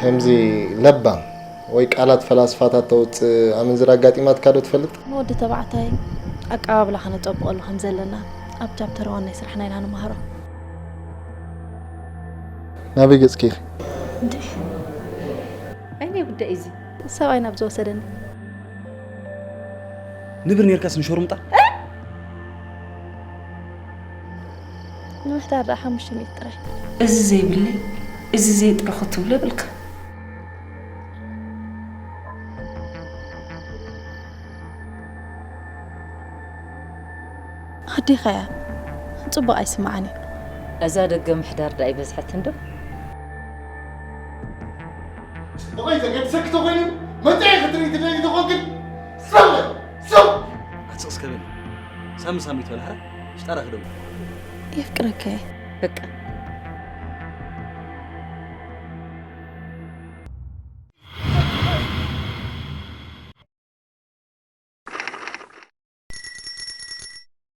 ከምዚ ለባም ወይ ቃላት ፈላስፋታት ተውፅእ ኣመንዝራ ኣጋጢማትካ ዶ ትፈልጥ? ንወዲ ተባዕታይ ኣቀባብላ ከነጠብቐሉ ከም ዘለና ኣብ ቻፕተር ዋን ናይ ስራሕና ኢና ንመሃሮ። ናበይ ገፅኪ ኢኺ? እንዴ ኣይናይ ጉዳይ እዚ ሰብኣይ ናብ ዝወሰደኒ ንብር ኔርካስ ንሾርምጣ ንምሕዳር ደኣ ሓሙሽተ ሚእቲ ጥራይ። እዚ ዘይብለይ እዚ ዘይጥረኹ ትብሎ የብልካ። ኣዴኻ እያ ጽቡቕ ኣይስምዓን እዩ። እዛ ደገ ምሕዳር ደኣ ይበዝሐት እንዶ። ብቐይ ዘገድሰኪ ተኾይኑ መጻኢ ክትርኢ ትደሊ ተኾንክን ሰው ሰው ኣትስቕ እስከ በል። ሳሚ ሳሚ ትበል ሓራ ሽጣራ ክደው የፍቅረካ እየ። በቃ